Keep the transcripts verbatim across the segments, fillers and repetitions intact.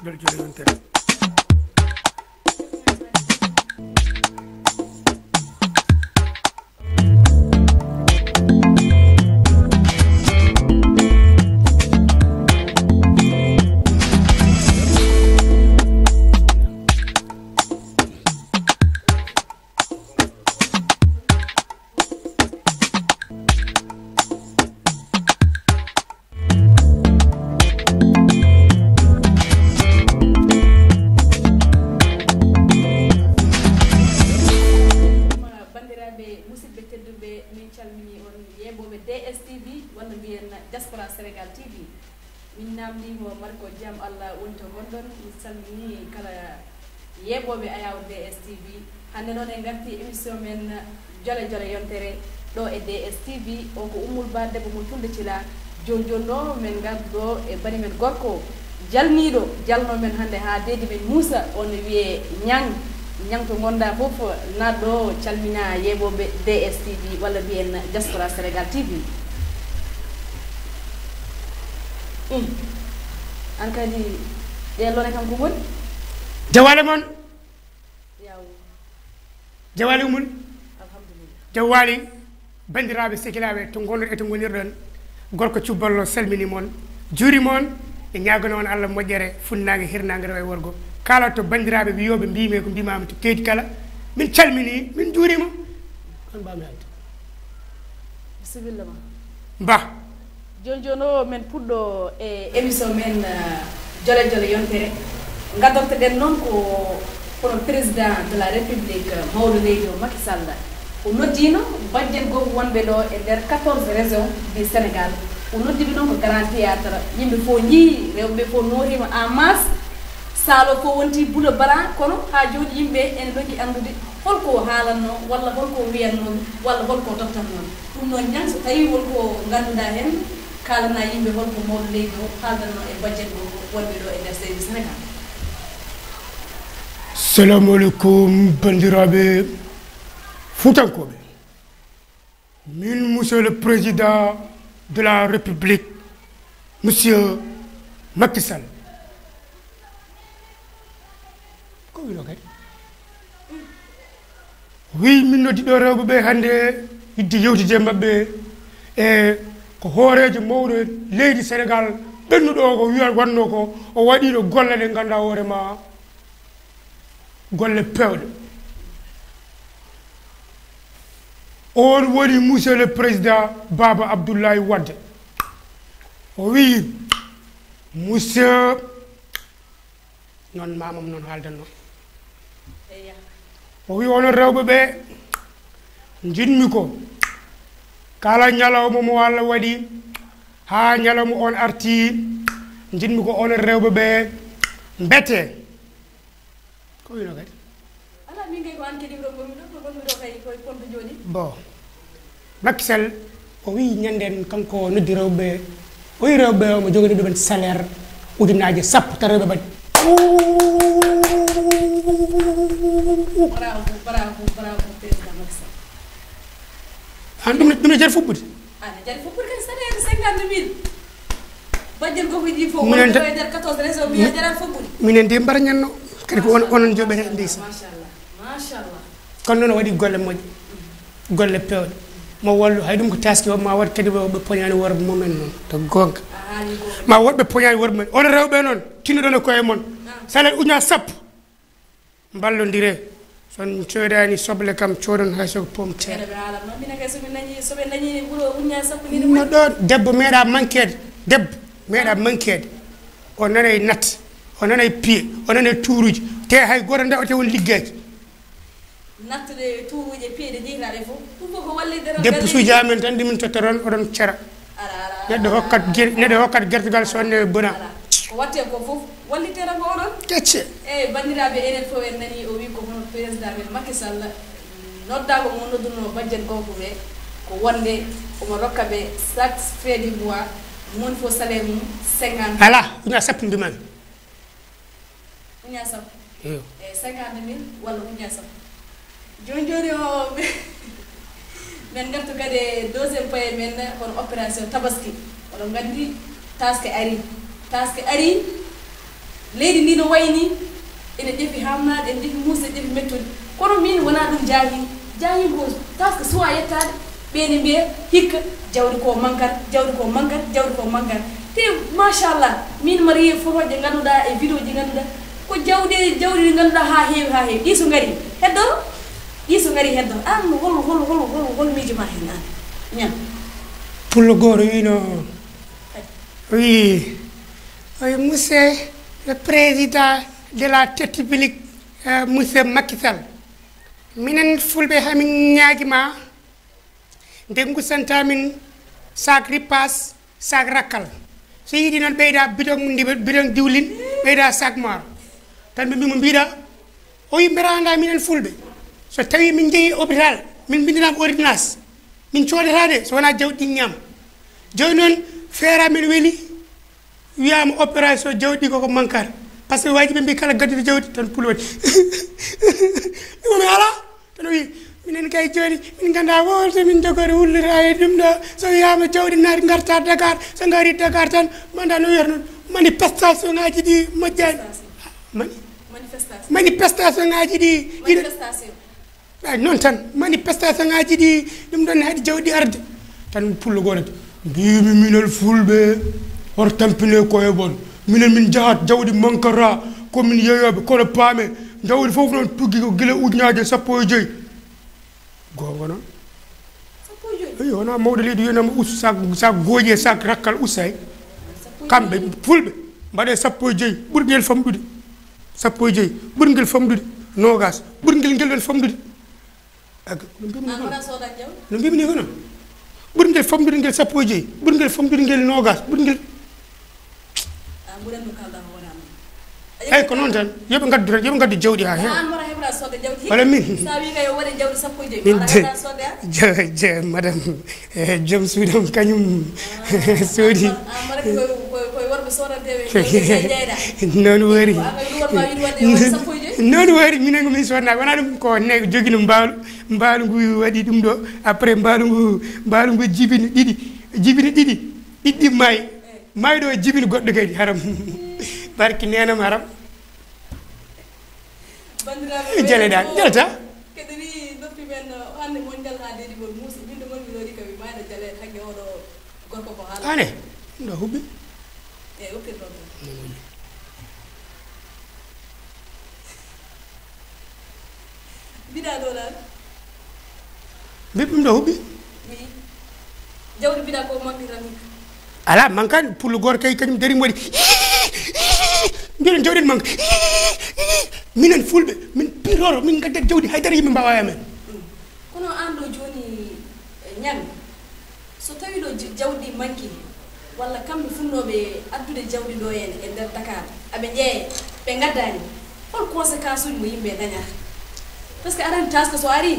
Jole jole yontere. Bandiraɓe musidɓe tedduɓe, min calmini on yeɓoɓe D S T V walla mbiyen Diaspora Sénégal T V. Min namdimo marko jam Allah woni to gonɗon. Min salmini kala yeɓoɓe ayaw D S T V. Hannde noon en ngarti émission men jole jole yontere ɗo e D S T V. O ko Ummul Ba, debbo mo Tulde Cila. Joni joni ɗo men ngardu ɗo e bani men gorko jalniiɗo, jalno men hannde haa deedi men Muusa, on ne wiyee Ñang. Ñang to ngonɗa fof, naat ɗo calmina yeɓoɓe D S T V walla mbiyen Diaspora Sénégal T V. Hum. An kadi ɗen lone kam ko woni? Jawale mon. Yaw. Jawali umul. Alhamdulillah. Jawali, bandiraɓe, sekilaaɓe, to ngonɗon e to ngonirɗon, gorko Cubballo salmini mon, juuri mon, e ñaagana on Allah moƴƴere, funnaange, hirnaange, rewo e worgo. Kala to bandiraɓe wiyoɓe mbimi ko mbimami to keydi kala, min calmini, min juurima. An mbami haalde. Bisimilla ma. Ba. Joni joni o, men puɗɗo e émission men, eh, jole jole yontere. Ngadortoɗen noon ko kono président de la république, eh, mawɗo leydi o, Macky Sall. O noddino bajjen goo wonɓe ɗo e nder quatorze régions du Sénégal. O noddiɓe noon ko grand théâtre. Yimɓe fof njii, rewɓe fof noorima en masse. Saalo fof wonti bulo blanc, kono haa jooni yimɓe ene ndonki anndude holko o haalanno, walla holko o wiyanno, walla holko o tottanno. Ɗum noon, Ñang, so tawii won ko ngannduɗaa heen, kaalana yimɓe holko mawɗo leydi o haaldanno e bajjet goo wonɓe ɗo e nder leydi Sénégal. Salamu aleykum, banndiraaɓe Fuutankooɓe. Min, Monsieur le Président de la République, Monsieur Macky Sall. Ko wino kadi? Wi min noddi ɗo rewɓe ɓe hannde, yidde yewtide e maɓɓe, e ko hooreejo mawɗo leydi Sénégal, ɓennuɗo o ko wiya, wanno ko o waɗiɗo golle ɗe ngannduɗaa hoore ma, golle peewɗe. On woni Monsieur le Président Baba Abdoulaye Wade. O wiyi, Monsieur, noon mamam noon haaldanno. O wi, onon rewɓe ɓe, njiɗmi ko kala ñalawma mo Allah waɗi, haa ñalawma on arti, njiɗmi ko onon rewɓe ɓe mbete. Ko wino kadi? Ala, min kay ko an kadi wuro ngonmi ɗo, ko ngonmi ɗo kay koye Ponto jooɗi. Bon. Macky Sall, o wi ñanden kanko noddi rewɓe, o wi rewɓe omo jogani ɗumen salaire ujunaaji sappo, tan rewɓe mbaɗi. Bravo, bravo, bravo, président Macky Sall. An ɗum ne, ɗum ne jari fuɓɓude? Ana jari fof pour que salaire cinquante mille. Bajjel gogo ji fof. Minen wonde ta- ɗo e nder quatorze région mi a jarat fof ɓuri. Minen de mbar ñanno. Kadi ko on, onon joɓere ndeysa. Machallah. Machallah. Kono noon o waɗi golle moƴƴe. Golle pewɗe. Mo wallu hay ɗum ko taski o ma waɗ kadi ɓe poñani worɓe mumen noon. To gonga. A haali ko. Ma woɗɓe poñani worɓe mumen. On rewɓe noon, tinnoɗon e koye mon. Salaire uña sappo. Mballondire. So on coodani soble kam, coodon hay so ko pomme de terre. Ene ɓe haalatno. Minen kay so min dañi, so ɓe dañi wuro uña sappo ni. No ɗo debbo meeɗa manquede, debbo meeɗa manquede. O nanay natte, o nanay piye, o nanay tuuruji. Te hay goto ndawa te won liggeeki. Nattude tuuruji e piye ɗe jeytaɗe fof. Ɗum fof ko wallitde tan. Deppusuji amen tan ɗi min tottoton, oɗon cera. Ala, ala, neɗɗo ala, hokkat ala, ger-, neɗɗo hokkat gertogal sonne bona. Ala. Ko watte ko fof wallitera ko oɗon. Kecce. Eyyi, banndiraaɓe, enen fof en nani o wi ko hono président men Macky Sall noddaama mo nodduno bajjen gorko ɓe, ko wonde omo rokka ɓe chaque fin du mois, mo woni fof salaire mum cinquante. Ala, uña sappo mbimami. Uña sappo. Iyo. E cinquante mille walla uña sappo. Jooni jooni o, men ngartu kadi e deuxième point men, kono opération tabaski. Oɗon nganndi taske ari. Taske ari, Leydi ndi no wayi ni, ene ƴefi hamnaade, ene ƴefi muusde, ƴefi mettude. Kono min wonaa ɗum jaahi. Jaahi ko taska suwa yettaade, ɓe ne mbiya hikka jawdi ko mankar, jawdi ko mankar, jawdi ko mankar. Te machallah, min mariye fotoje ngannduɗaa e vidéo ji ngannduɗaa ko jawɗi, jawɗi ɗi ngannduɗaa haa heewi, haa heewi. Ɗi so ngari, heddoro? Ɗi so ngari, heddoro. Aan hol, hol, hol, hol, hol miijo ma heen aan? Ñam. Pullo gooto wino, wi, wi, monsieur le président de la République, euh, monsieur Macky Sall. Minen Fulɓe, hamin ñaagi ma, nde gusanta min sac ripaas, sac rakkal. So yiɗi noon, ɓeyda bidon ndi-, bidon diwlin, ɓeyda sac maaro. Tan ɓe mbi mo mbiɗa, o yimɓe raanda minen Fulɓe. So tawi min jeeyi hôpital, min mbindinama ordonnance, min coodata de, so wona jawdi ɗi ñaam. Jooni noon, feera min weli, wiyama opération jawdi koko mankar. Parce que waji ɓe mbi kala gadduɗo jawdi tan pullo waɗi. Ɗum mi ala. Tan o wi, minen kay jooni, min nganndaa wol so min jogori wullude e ɗum ɗo. So wiyaama jawɗi naati ngarta Dakar, so ngari Dakar tan, manda no wiyata noon, manifestation ngaji ɗi moƴƴani. Mani? Manifestation. Manifestation ngaji ɗi, ɗiɗo. Manifestation. Ay, noon tan, manifestation ngaji ɗi, ɗum ɗon haɗi jawɗi arde. Tan pullo gooto, mbimi minen Fulɓe, hoto tampine koye mon. Minen min njahat jawɗi mankara, ko min yeeyooɓe, kono paame, jawɗi fof noon tuggi ko gila ujunnaaje sappo e joy. Goonga noon. Sappo e joy? Eyi, wona mawɗo leydi wiyatnoo mo us, sac, sac gooƴi e sac rakkal us hay. Sappo e joy? Kamɓe Fulɓe mbaɗe sappo e joy, ɓuri ngel famɗude. Sappo e joy, ɓuri ngel famɗude. Noogas, ɓuri ngel, ngel ɗon famɗude. Ak, no mbimi ni An ko noon. Wona soodan jawdi? No mbimi ni ko noon. Ɓuri ngel famɗude ngel sappo e joy, ɓuri ngel famɗude ngel noogas, ɓuri ngel. An ɓuran no kalɗa ko wona noon. Eyi, ko noon tan. Yo ɓe ngaddu tan, yo ɓe ngaddu jawdi haa heewa. An wona heɓra sooda jawdi. Wala min. Sa wi kay o waɗi jawdi sappo e joy, min wona de, heɓra sooda. Je, je, madame, eh, joom suudam kañum soodi. An mbaɗa ko, ko, ko worɓe soodanteeɓe jawdi jeyɗa. Noon wori. Ko an kay ɗum wonma wiide waɗde sappo e joy? Noon wori, minen ko min soodna, wona ɗum ko ne jogino mbaalu. Mbaalu ngu waɗi ɗum ɗo, après mbaalu ngu, mbaalu ngu jibini ɗiɗi, jibini ɗiɗi, ɗiɗɗi maayi. Maayi ɗo jibini goɗɗo kadi, haram. Barki neenam haram. Bandiraɓe, jaleɗa, jalata. Keɗori noppi men, hannde mon ngal ha deedi mon muusi, min ɗo mon mi lori kawi mayɗo jale, hanke oɗo gorko ko haala. Ane, ɗum ɗo huɓɓi. E, okkir ɗon. Mbiɗa ɗo ɗan. Mbiɗ ɗum ɗo huɓɓi. Wi. Jawdi mbiɗa ko manque tan hikka. Ala, manque an, pullo gooto kay, kañum dari mo waɗi. Mbiɗon jawɗen manque. Minen Fulɓe, min piroro, min ngaddat jawdi, haydara yimɓe mbawa e amen. Kono an ɗo jooni, eh, ñami. So tawi ɗo j-, jawdi manki, walla kamɓe funnooɓe addude jawdi ɗo en e nder Dakar, aɓe jeeye, ɓe ngaddaani, hol conséquence uji mo yimɓe dañata? Parce que aɗa anndi taske so ari,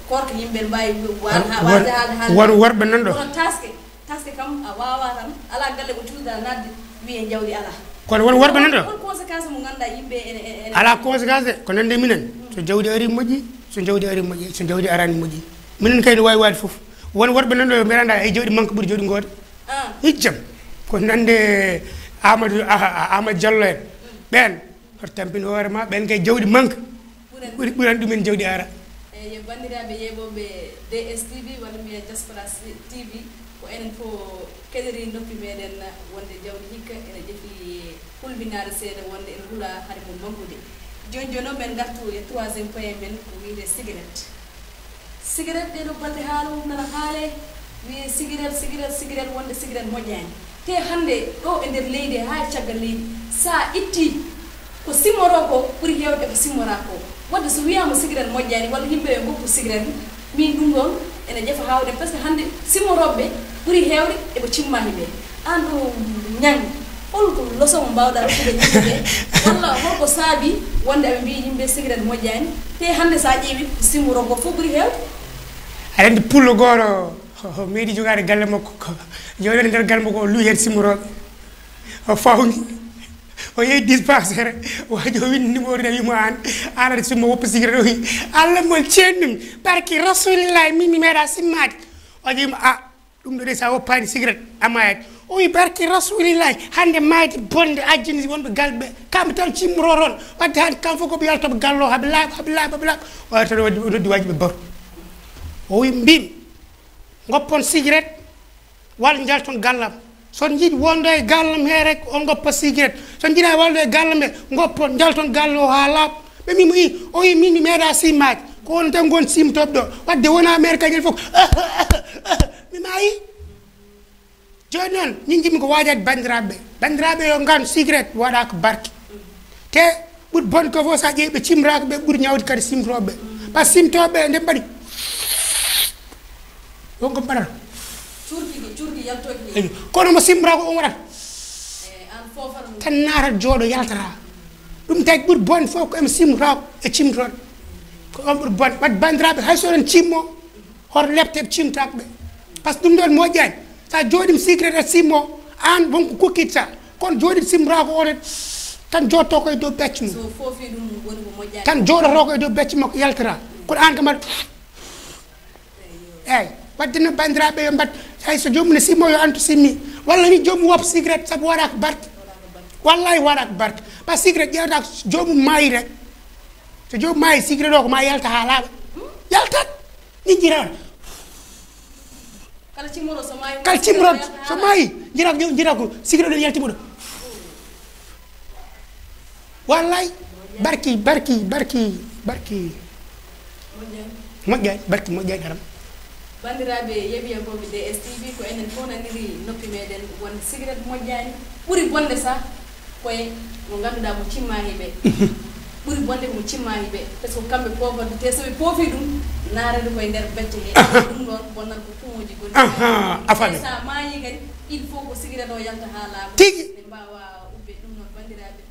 korka yimɓe mbaawi wa-, won, ha-, won, waasde haalde haalde. Won worɓe nan ɗo. Kono taske, taske kam a waawa tan, alaa galle mo cuuɗa naatde, wiye jawdi alaa. Kono won worɓe nan ɗo. Hol conséquence mo ngannduɗaa yimɓe ene, ene, ene. Alaa conséquence de, ko nande minen. So jawdi ari moƴƴi, so jawdi ari moƴƴi, so jawdi arani moƴƴi. Minen kay no waawi waade fof. Won worɓe nan ɗo mbiɗa annda e jawdi manque ɓuri jawdi gooto. Ah. Hijjam. Ko nande Amadou, ah, ah, Amadou Diallo en. Ɓen, hoto tampin hoore ma, ɓen kay jawdi manque. Ɓuran. Ɓuri, ɓuran ɗumen jawdi ara. Eyi, banndiraaɓe yeeɓooɓe D S T V, walla mbiya Diaspora T V, ko enen fof keɗori noppi meɗen wonde jawdi hikka ene ƴefi hulɓinaade seeɗa wonde ene hula hade mum manqude. Jooni jooni noon, men ngartu e troisième point men, ko wiyetee cigarette. Cigarette, ɗee ɗoo balɗe haala mum nana haalee, wiyee cigarette, cigarette, cigarette, wonde cigarette moƴƴaani. Te hannde ɗo e nder leydi he, haa e caggal leydi, so a ittii ko simmoroo ko ɓuri heewde e ko simmoraa ko. Wadde so wiyaama cigarette moƴƴaani, walla yimɓe ɓe ngoppu cigarette, min ɗum ɗoon ene ƴefa haawde, parce que hannde simmorooɓe ɓe ɓuri heewde e ko cimmaaki ɓe. Aan ɗo Ñaŋ, hol ko leçon mbaawɗaa rokkude yimɓe ɓe? Walla hol ko saabii wonde aɓe mbiyi yimɓe cigarette moƴƴaani? Te hannde so a ƴeewi ko simmoroo ko fof ɓuri heewde. Aɗa anndi pullo gooto, o meeɗi jogaade galle makko, ko jooɗani nder galle makko, o luwi heen simmorooɓe. O fawngi, o yehi dispensaire, waaji o winndi numéro, o wiyi mo aan, aan aɗa simma woppa cigarette, o wiyi, "Allah mo ceen ɗum, barki Rasulillahi, min mi meeɗa simmaade." O wiyi mo, "A, ɗum ɗo de, so a woppaani cigarette, a maayaaki." O wi: "Barki Rasulillahi, hannde maayde bonde ajjini wonɓe galɓe ɓe. Kamɓe tan cimmoroo toon. Wadde hannde kam fof ko ɓe yaltoɓe galle o, haɓe laaɓa, haɓe laaɓa, haɓe laaɓa." O arta o waddi, o noddi wajiɓe baro. O wi: "Mbimi, ngoppon cigarette, walla njalton gallam. So on njiɗi wonde e gallam he rek, on ngoppa cigarette. So on njiɗaa wonde e gallam he, ngoppon, njalton galle o haa laaɓa." Ɓe mbi mo: "I?" O wi: "Min mi meeɗa simmaade. Ko on tan ngon simtooɓe ɗo. Wadde wona Amerika ñande fof." Mi maayi. Jooni noon, min njiɗmi ko waajaade banndiraaɓe ɓe. Banndiraaɓe yo ngandu cigarette waɗaaka barke. Te ɓuri bonde ko fof, so a ƴeewi ɓe cimraaka ɓe ɓuri ñawde kadi simtooɓe ɓe. Par ce que simtooɓe ɓe nde mbaɗi wonko mbaɗata. Cuurki, cuurki yaltooki. Eyi. Kono mo simraaka o waɗata. Eh, aan foofan mo. Tan naata jooɗo yaltata. Ɗum tagi ɓuri bonde fof ko emo simraaka e cimtooɗo. Ko on ɓuri bonde. Wadde banndiraaɓe, hay so oɗon cimmo, hoto lepte cimtaɓe ɓe. Par ce que ɗum ɗon moƴƴani. Sa jooɗima cigarette a simmo, aan wonko kokkitta. Kono jooɗiɗo simraaka o tan, tan jooɗoto ko e dow becce mum. So foofi ɗum woni ko moƴƴani. Tan jooɗoto ko e dow becce makko yaltata. Kono aan kam aɗa, eyyi. Wadde noon banndiraaɓe yo mbaɗ, hay so joomum ne simmo yo antu simmi. Walla ni joomum woppa cigarette sabu waɗaaka barke. Wallahi waɗaaka barke. Par ce que cigarette ƴeewata ko joomum maayi rek. So joomum maayi cigarette o ko ma yalta haa laaɓa. Yaltat. Ni jira. Kala cimmoro so maayi. Kala cimmoro so maayi, jira ko, jira ko cigarette o yalti mo ɗo. Wallahi, barki, barki, barki, barki. Moƴƴani. Moƴƴani, barki moƴƴani haram. Banndiraaɓe yeeɓiyankooɓe D S T V, ko enen fof naniri noppi meɗen wonde cigarette moƴƴani, ɓuri bonde sah. Koye mo ngannduɗaa mo cimmaani ɓe. Ɓuri bonde ko mo cimmaani ɓe. Par ce que kamɓe poofat, te so ɓe poofi ɗum, naarani koye nder becce he. Aha. Ɗum ɗoon bonnata ko poumon ji gonɗi. Aha, a faami. Te so a maayi kadi, il faut ko cigarette o yalta haa laaɓa. Tigi. Ɓe mbaawa ubbe ɗum noon, banndiraaɓe.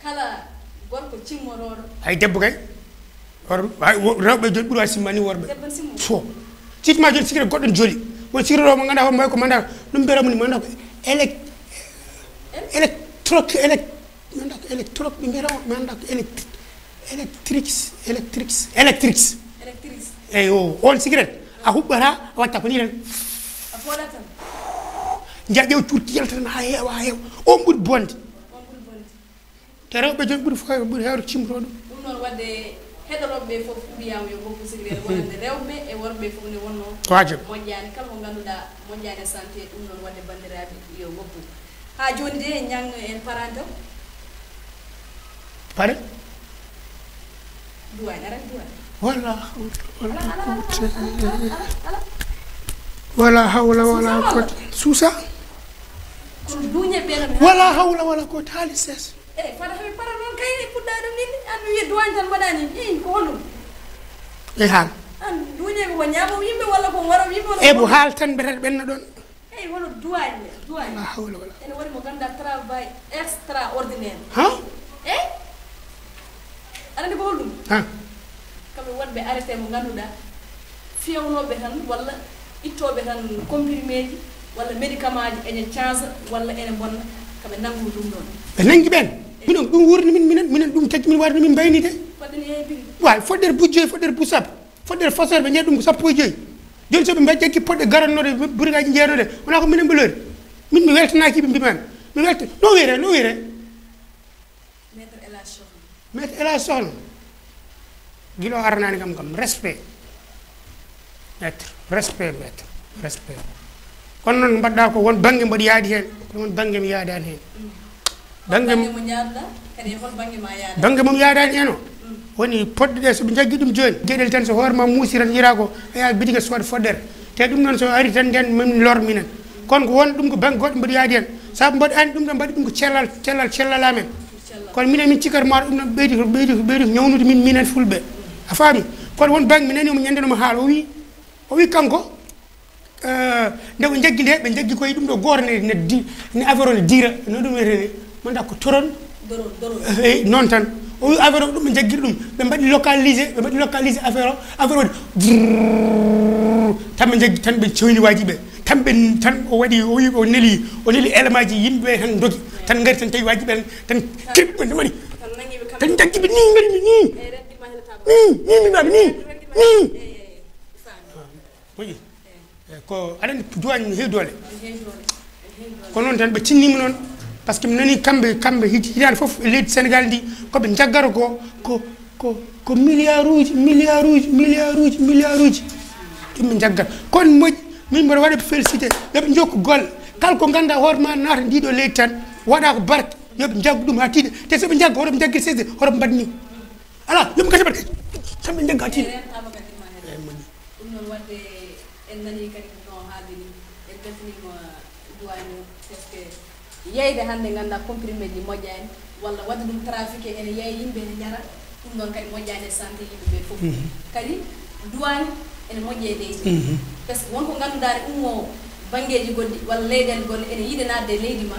Kala gorko cimmorooɗo. Hay debbo kay. Or-, hay wo-, rewɓe jooni ɓuri waawi simmaade worɓe. Debbo ne simmo. Fo. Sittuma jooni cigarette goɗɗo ne joli. Won cigarette o mo ngannduɗaa hoore makko ko manda ɗum mbiyata mo ni, manda ko élec-, électroque, élec-, manda ko électroque ɓe mbiyata o, manda ko élect-, électrique, électrique, électrique. Électrique. Eyi o, on cigarette a huɓɓata, a watta ko ni tan. A fooɗat tan. Njaƴa o cuurki yalta tan haa heewa, haa heewa. On ɓuri bonde. On ɓuri bonde. Te rewɓe jooni ɓuri fo-, ɓuri heewde cimtoo ɗum. Ɗum noon waɗde heɗotooɓe ɓe fof mbiyaama yo ngoppu cigarette wonande rewɓe e worɓe fof nde wonnoo. Ko haaju. Moƴƴaani kala ko ngannduɗaa moƴƴaani e santé, ɗum noon waɗde banndiraaɓe yo ngoppu. Haa jooni de ñaŋ en parante. Pare? Duwaay, aran duwaay. Wala hawla wala quwwata. Wala hawla wala quwwata. Suusa. Kono duuñe ɓe no. Wala hawla wala quwwata, haali ses. Eh, fada hami para noon kay, puɗɗa ɗum ni, an wiye duwañ tan mbaɗani. Eh, ko honɗum? E haal. An duuñe ko ñaamo yimɓe walla ko waro yimɓe walla. E ko mo haal tan mbetata ɓenna ɗon. Eyi, wano duwañ ne, duwañ. La hawla wala. Ene waɗi mo ganduɗa travail extraordinaire. Ha? Eh? Aɗa andi ko holɗum? Ha? Kamɓe wonɓe arrêté mo ganduɗa, fewnooɓe tan walla ittooɓe tan comprimé ji walla médicament ji ene cansa walla ene bonna, kamɓe nangu ɗum ɗon. Ɓe nangi ɓen. Minen ɗum wuurni min, minen, minen ɗum taggi min waɗi min mbayni de. Fodde ne yeeyi biri. Waawi foddere bujo, foddere bu sappo. Foddere fasere ɓe jeeɗi ɗum ko sappo e joyi. Jooni so ɓe mbaɗi jaggi poɗɗe garannooɗe, burgaaji jeeɗooɗe, wona ko minen ɓe lori. Min mi weltanaaki ɓe, mbimami. Mi welta, no wiyre, no wiyre? Maître El Hadj Sokhna. Maître El Hadj Sokhna. Gila o aranaani kam, kam. Respect. Maître, respect, maître, respect. Kono noon mbaɗɗa ko won bannge mbaɗi yaadi heen, kono won bannge mi yaadaani heen. Bannge mo ñaarɗa, kadi e hol bannge ma yaada? Bannge mum yaadaani en o. Mm. Woni poɗɗe ɗe, so ɓe njaggi ɗum jooni, geɗel tan so hoore ma muusi tan, yira ko, a yaha bitige sooda foddere. Te ɗum noon so ari tan, nden min lor minen. Kono ko won ɗum ko bannge goɗɗo mbaɗi yaadi en. Sabu mbaɗi an ɗum ɗo, mbaɗi ɗum ko cellal, cellal, cellal amen. Cellal. Kono minen min cikkata maaro ɗum ɗo ɓeydi ko, ɓeydi ko, ɓeydi ko ñawnude min, minen fulɓe. A faami? Kono won bannge mi nani omo ñande no mo haala, o wi, o wi kanko, Eh, nde ɓe njaggi nde, ɓe njaggi koye ɗum ɗo gooto ne, ne di-, ne affaire o ne diira, no ɗum wiyetee ni, manda ko toron. Doron, doron. Eh, noon tan. O wi affaire o ɗum ɓe njaggiri ɗum, ɓe mbaɗi localisé, ɓe mbaɗi localisé affaire o, affaire o waɗi vrrrr, tan ɓe njaggi, tan ɓe cowni waaji ɓe, tan ɓe, tan o waɗi, o wi, o neli, o neli élément ji yimɓe ɓe tan ndogi, tan ngari tan tawi waaji ɓe tan, tan keɓi ɓe mani, tan njaggi ɓe ni, ngari ɓe ni, ni, ni, ni, ni, ni. Moƴƴi. Eyi, ko aɗa anndi duwaañ ne heewi doole. Ne heewi doole. Ko noon tan ɓe tinnima noon, par ce que mi nani kamɓe, kamɓe hit-, hitaande fof e leydi Sénégal ndi, ko ɓe jaggata ko, ko, ko, ko milliard uji, milliard uji, milliard uji, milliard uji. Ɗum ɓe jaggata. Kono moƴƴi, min mboɗo waɗa ɓe félicité, yo ɓe jokku golle. Kala ko ngannduɗaa hoore ma naata ndiɗo leydi tan, waɗa ko barke, yo ɓe jaggu ɗum haa tiiɗa. Te so ɓe jagga, hoto ɓe jaggir sesde, hoto ɓe mbaɗ ni. Alaa, yo ɓe ngati mbaɗ kadi. Tan ɓe jagga haa tiiɗa. Eyi, moƴƴi. Ɗum noon waɗde en nanii kadi ko no haaldi ni, en beltaniima duwaañ o, parce que yeyde hannde ngannduɗaa comprimé ji moƴƴaani, walla waɗde ɗum trafiqué ene yeeya yimɓe ene njara, ɗum noon kadi moƴƴaani e santé yimɓe ɓe fof. Mhm. Kadi duwaañ ene moƴƴi e leydi. Mhm. Parce que won ko ngannduɗaa ne ummoo banngeeji goɗɗi walla leyɗeele goɗɗe ene yiɗi naatde e leydi ma,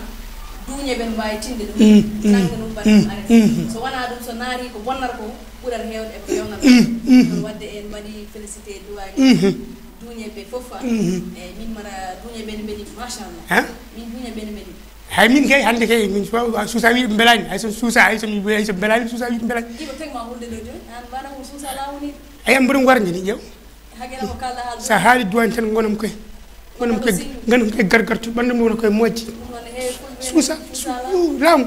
duuñe ɓe no mbaawi tinde ɗum, mhm, nannga ɗum, mbaɗa ɗum, mhm, arrêté. Mhm. So wonaa ɗum, so naati ko bonnata ko ɓurata heewde e ko feewnata. Mhm, mhm. Ɗum waɗde en mbaɗi félicité duwaañ. Mhm. Duuñe ɓe fof, ah. Mhm. Eyi, min mbaɗa duuñe ɓe ne mbeli, machallah. Hein? Min duuñe ɓe ne mbeli. Hay min kay, hannde kay, min suusa wiide ɓe mbelaani. Hay so suusa, hay so mi, hay so mbelaani, suusa wiide ɓe mbelaani. Ibo teg ma hulde ɗo jooni, aan mbaɗa ko suusa laamu ni. Ay, am mboɗo warde ni, ƴeew. Hagee ko kalɗa haal. Sa haali duwaañ tan, ngonam koy. Ngonam koy, ngonam koy gargartu, ɓanndu mum wona koye moƴƴi. Ɗum noon ne heewi fulɓe suusa, suusa su-, laamu. Laamu.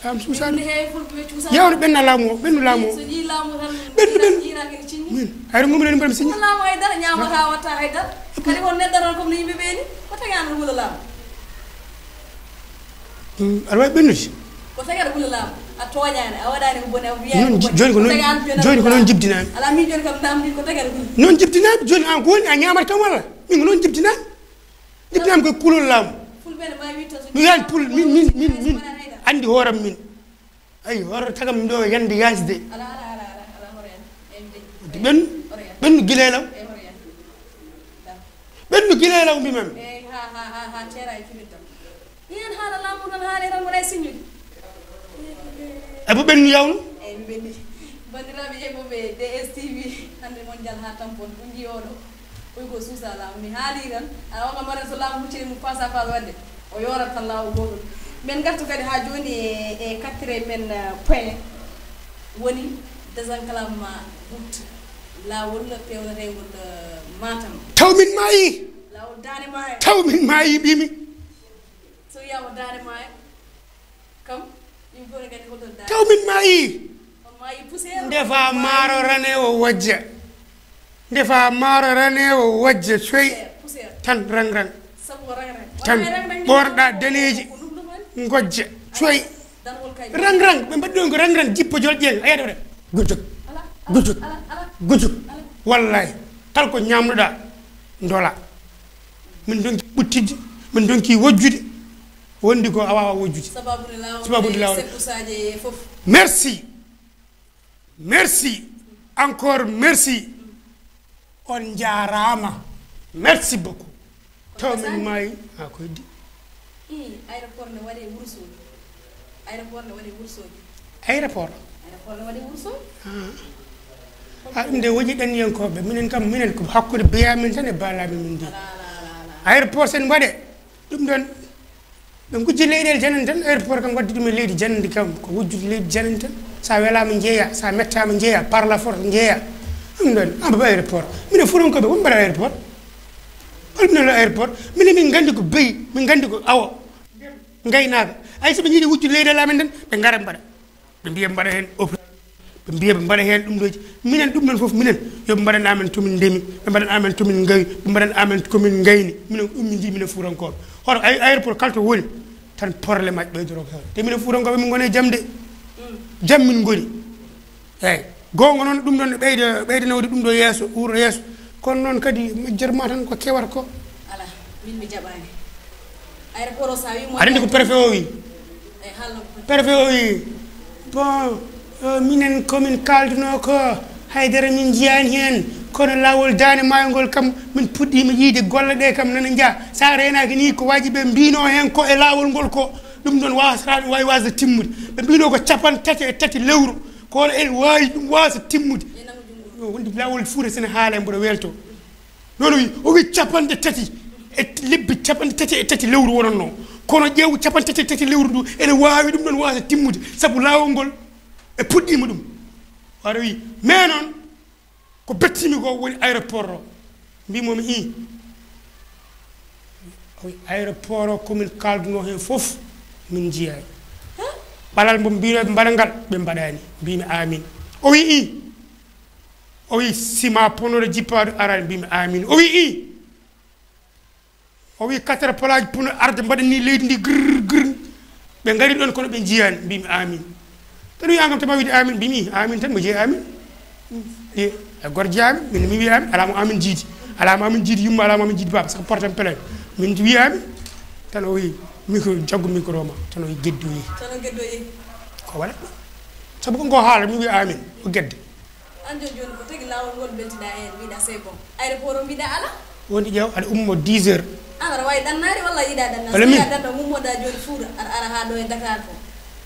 Kam suusaani. Ɓe heewi fulɓe ɓe cuusaani. Ƴeewno ɓenna laamu o, ɓennu laamu o. So yii laamu tan, ɓennu, ɓennu. Yiira, yiira kene siññi. Min, hayre ngumri mi mbaɗa mi siññi. Ko laamu haydara ñaamata, watta haydara. Kadi on neɗɗo tan comme no yimɓe ɓe ni. Ko tagi an hula laamu? Mm, aɗa waawi ɓennude? Ko tagi aɗa hula laamu. A tooñaani, a waɗaani ko boni, a wiyaani ko boni. Noon, jooni ko noon, ko tagi an jooni ko noon jibdinaa mi. Alaa, min jooni kam namdi ko tagi aɗa hula. Noon jibdinaa mi, jooni an ko woni a ñaamata kam walla? Min ko noon jibdinaa mi. Jibinam ko kulol laamu. Fulɓe ne mbaawi wiide tan so mi yaani pul, min, min, min, min. Anndi hooram min. Ay, hoto tagam ɗo yande yaasi de. Ala, ala, ala, ala, ala, hoto en. Em de. Ɓen, hoto en. Ɓennu gila e law. Em, hoto en. Ɓennu gila e law, mbimam. Eyi, ha, ha, ha, ha, teera e cuɓiddam. Iyan haala laamu tan, haale tan, wona e siññude. Abo ɓennu yawno? Eyi, mi ɓenni. Banndiraaɓe ƴeeɓooɓe D S T V, hannde Mondial haa tampon, ɗum njiyoɗo. Koy ko suusa laamu, mi haali tan. Aɗa wanga mbaɗen so laamu huccini mo face à face waɗde, o yoorat tan laawol gootol. Men ngartu kadi haa jooni e, e quatrième men, eh, point, woni désenclavement Bout, laawol peewnetengol, eh, Matam. Taw min maayi. Laawol Daande Maayo. Taw min maayi, mbimi. So wiyaama Daande Maayo, kam, yimɓe fof ne nganndi holto Daande. Taw min maayi. On maayi poussière. Ndefa maaro rane o wojja. Ndefa maaro rane o wojja, coy. Poussière, poussière. Tan rang rang. Sabu ko rang rang. Tan wona rang rang ni ɓoorɗa daneeji. Ko ɗum ɗum woni? Ngojja, coy. Dargol kay. Rang rang, ɓe mbaɗi ɗon ko rang rang, jippo jol ƴeeŋ. A yiyaade waɗa. Gujug. Ala, ala, gujug. Ala, ala. Gujug. Ala. Wallahi. Kala ko ñaamnuɗa, ndola. Min donki ɓuttidde, min donki wojjude. Wondi ko a waawa wojjude. Sababu nde laawol. Sababu nde laawol. Sekkusaaji e fof. Merci. Merci. Encore merci. On njaaraama. Merci beaucoup. Taw min maayi. Ha ko heddi? Ii, aéroport ne waɗi Wourossogui. Aéroport ne waɗi Wourossogui. Aéroport? Aéroport ne waɗi Wourossogui. Ah. Ah, ɗum de woni ɗanniyankooɓe. Minen kam, minen ko hakkunde beya min tan e baalaaɓe min ndi. Ala, ala, ala, ala. Aéroport sen waɗe. Ɗum ɗon, ɓe ngujji leyɗeele janani tan, aéroport kam wadde ɗum e leydi janandi kam, ko wujjude leydi janandi tan. Sa welama jeeya, sa mettama jeeya, par la force jeeya. Ɗum ɗon, aba aéroport. Minen fuurankoɓe, won mbaɗa aéroport? Hol minen aéroport? Minen min gandi ko beyi, min gandi ko awo. Gaynaka. Ay, so ɓe jiiɗi wujjude leyɗeele amen tan, ɓe ngara mbaɗa. Ɓe mbiya mbaɗa heen hôpital, ɓe mbiya ɓe mbaɗa heen ɗum ɗooji. Minen ɗum men fof, minen, yo ɓe mbaɗan amen to min ndemi, ɓe mbaɗan amen to min ngawi, ɓe mbaɗan amen ko min ngayni. Minen ko ɗum min njii, minen fuurankooɓe. Hoto ay-, aéroport kala to woni, tan probléme aji ɓeydoroo ko heen. Te minen fuurankooɓe, min ngoni e jam de. Jam min ngoni. Eeyi. Goonga noon, ɗum ɗoon ɓeyda, ɓeydanawde ɗum ɗo yeeso, wuuro yeeso. Kono noon kadi, majjere ma tan ko kewata ko. Ala, min mi jaɓaani. Aéroport o, sa wi mo aɗa anndi ko préfet o wi? Eyi, haalno ko préfet. Préfet o wi, bon, euh, minen komin kaalduno ko, haydara min njiyaani heen, kono laawol Daande Maayo ngol kam, min puɗɗiima yiide golle ɗe kam nana njaha. Sa reenaaki ni, ko waaji ɓe mbino heen ko e laawol ngol ko, ɗum ɗoon wasata, waawi wasde timmude. Ɓe mbino ko capanɗe tati e tati lewru, kono ene waawi ɗum wasa timmude. Yo, wonde laawol Fuuta sene haala, mboɗo welto. Noon o wi, o wi capanɗe tati e lebbi capanɗe tati e tati lewru wonatno. Kono ƴeew capanɗe tati e tati lewru ndu, ene waawi ɗum ɗoon wasa timmude, sabu laawol ngol e puɗɗiima ɗum. Wata wi, mais noon, ko bettimi ko woni aéroport o. Mbimomi, i, O wi aéroport o komin kaldunoo heen fof min njiyaani. Ɓalal mbo mbinooɓe mbaɗa ngal ɓe mbaɗaani. Mbimi amin. O wi i o wi sima ponoɗo jippaɗo arani. Mbimi amin. O wi i o wi quatre plaji pono arde mbaɗani leydi ndi gr gr. Ɓe ngari ɗon kono ɓe njiyaani. Mbimi amin. Tan wi angam tama wiide amin. Mbimi amin tan mo jeeyi amin. E gorje amin min mi wi amin alamo amin jiidi. Alamo amin jiidi yumma alamo amin jiidi baba saka portan pelay. Min wi amin. Tan o wi micro jaggu micro ma tan o wi geddi o yehi. Tan o geddi o yehi. Ko waɗat ɗum? Sabu ko ngo haala mi wi amin o gedde. An joni joni ko tagi lawol ngol beltiɗa heen mbiɗa c'est bon? Aéroport o mbiɗa ala. Woni ƴeew aɗa ummo dix heures. An aɗa wawi ɗannaade walla yiɗa ɗanna? Wala min? Yiɗa ɗanna ummoɗa joni fuuta aɗa ara ha ɗo e Dakar ko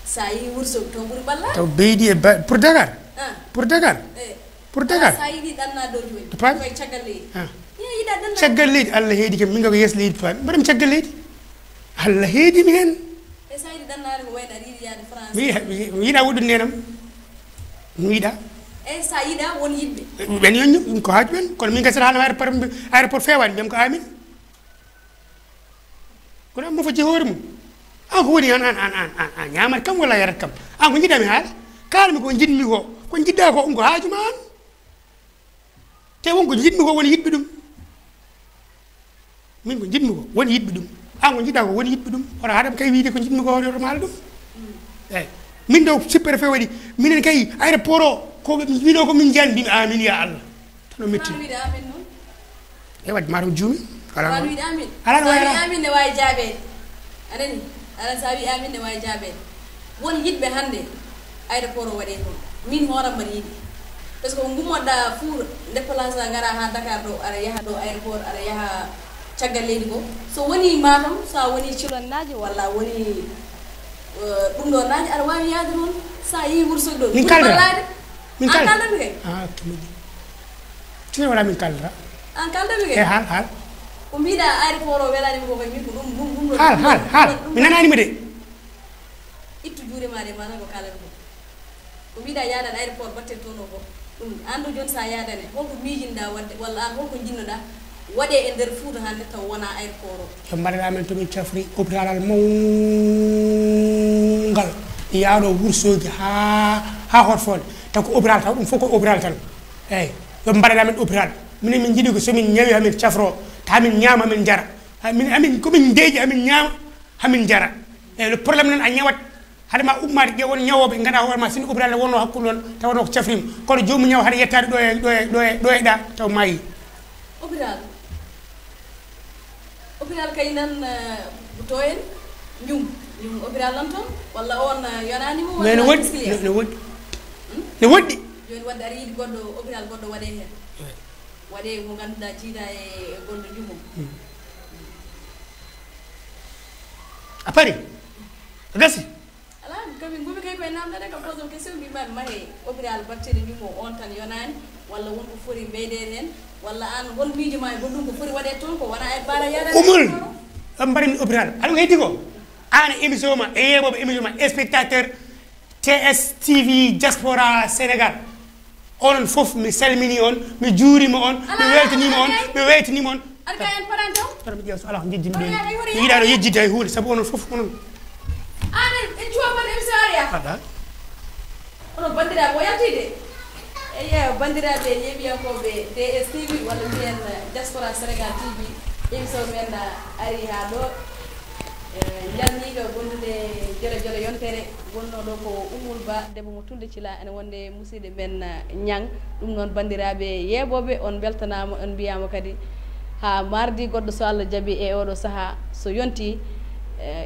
sa yi wurso to ɓuri ɓalla. Taw beydi e ba- pour Dakar. Ah. Pour Dakar. Eh. Pour Dakar. Sa yiɗi ɗanna dow joni. To paami? Koye caggal leydi. Ah. Ye yiɗa ɗanna. Caggal leydi Allah heedi kam min ga ko yeeso leydi paami mbaɗam caggal leydi. Allah heedi mi heen. E sa yiɗi ɗannaade ko wayno aɗa yiɗi yaade France. Mi yiɗa mi yiɗa woɗɗude nenam. Mi yiɗa. E sa yiɗa won yiɗɓe. Ɓen yo ñum ko haaju ɓen kono min gasata hano aéroport aéroport feewani mbiyam ko amin. Kono amma fo jehoore mum. An ko woni an an an an an an ñamat kam walla yarat kam. An ko jiɗami haala. Kaalmi ko jiɗmi ko ko jiɗɗa ko ɗum ko haaju ma an. Te won ko jiɗmi ko woni yiɗɓe ɗum. Min ko jiɗmi ko woni yiɗɓe ɗum. An ko jiɗɗa ko woni yiɗɓe ɗum. Hoto haɗam kay wiide ko jiɗmi ko hoto maala ɗum. Eyi min ɗo sipperefe waɗi minen kay aéroport o ko ɓe wino ko min jan mbimi amin ya Allah. Tan o metti. E wadde matam juumi. Ala no wiide amin. Ala no wiide amin ne wawi jaabeede. Anani. Ala sa wi amin ne wawi jaabeede. Won yiɗɓe hannde aéroport o waɗe toon min hooram mbaɗa yiɗi. Parce que ko gummoɗa fuur déplacement ngara ha Dakar ɗo aɗa yaha ɗo aéroport aɗa yaha caggal leydi ko so woni matam sa woni cilonnaaji walla woni ɗum ɗo naaji aɗa wawi yaade toon sa yehi wursoɗo ɗo min kaldata. Min kaldata kay. Ah, tino wala min kaldata. An kaldata kay. E haal haal. Ko mbiɗa aéroport o welani mi ko kay min ko ɗum ɗum ɗum ɗo. Haal haal haal mi nananima de. Ittu juuɗe ma ɗe mana ko kalata ko ko mbiɗa yadan aéroport batten toon o fof ɗum an ɗo joni sa yadane holko miijinɗa wadde walla an holko jinnoɗa waɗe e nder Fuuta hannde taw wona aéroport o. Yo mbaɗan amen tomin cafri hôpital al mawngal yaaɗo wursoji ha ha hotfonde taw ko hôpital taw ɗum fof ko hôpital tan. Eyyi yo mbaɗan amen hôpital minen min jiiɗi ko somin ñawi hamin cafro ta hamin ñaama hamin jara. Min amin komin deeƴi hamin ñaama hamin jara. Eyyi le problème noon a ñawat haɗa ma ummaade ƴeew won ñawooɓe ngaɗa hoore ma sinno hôpital ne wonno hakkunde on taw wonno ko cafrima kono joomum ñaw haɗa yettaade ɗo e ɗo e ɗo e ɗo e ɗa taw maayi. Hôpital hôpital kay nan to en ñum ñum hôpital nan toon walla on yonani mo mais no woɗɗi no woɗɗi no woɗɗi. Joni wadde aɗa yiɗi goɗɗo hôpital goɗɗo waɗe heen waɗe mo ngannduɗa jiida e golle jumo. A pari a gasi. Ala kamin gumi kay koye namdade kam posam question mbima mahe hôpital bacterie mbimo on tan yonani walla wonko foti ɓeydeede heen walla an hol miijo ma e goɗɗum ko foti waɗe toon ko wona e bara yaɗa umul. Ɗon mbaɗen hôpital aɗa ko heddi ko an émission ma e yeɓoɓe émission ma spectateur T S T V diaspora Sénégal. Onon fof mi salmini on mi juurima on mi weltanima on mi weytanima on. Aɗa ka en paranto. Tan mi ƴeewa so ala ko jejjini ɗo mi yiɗaɗo yejjidde hay hunde saabu onon fof onon. Aɗa en cuwa mon émission ariya. Aɗa. Onon bandiraɓe o yaltide. Eyi bandiraɓe yeɓiyankoɓe T S T V walla mbiyen diaspora Sénégal T V. Émission men ari ha ɗo. Jalniiɗo gondude jole jole yontere wonnoo ɗo ko Ummul Ba debbo mo Tulde Cila ene wonde musiɗɗo men Ñang. Ɗum noon banndiraaɓe yeeɓooɓe on mbeltanaama on mbiyaama kadi haa mardi goɗɗo so Allah jaɓi e oɗo sahaa so yontii.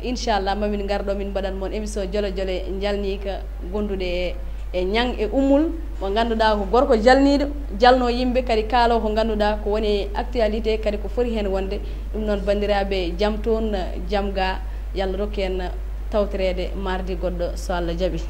Inchallah mamin ngar ɗo min mbaɗan mon émission jole jole njalniika gonduɗe e e Ñang e Ummul mo ngannduɗaa ko gorko jalniiɗo jalnoo yimɓe kadi kaaloo ko ngannduɗaa ko woni e actualité kadi ko foti heen wonde. Ɗum noon banndiraaɓe jam toon jam ga yo Allah rokku en tawtoreede mardi goɗɗo so Allah jaɓi.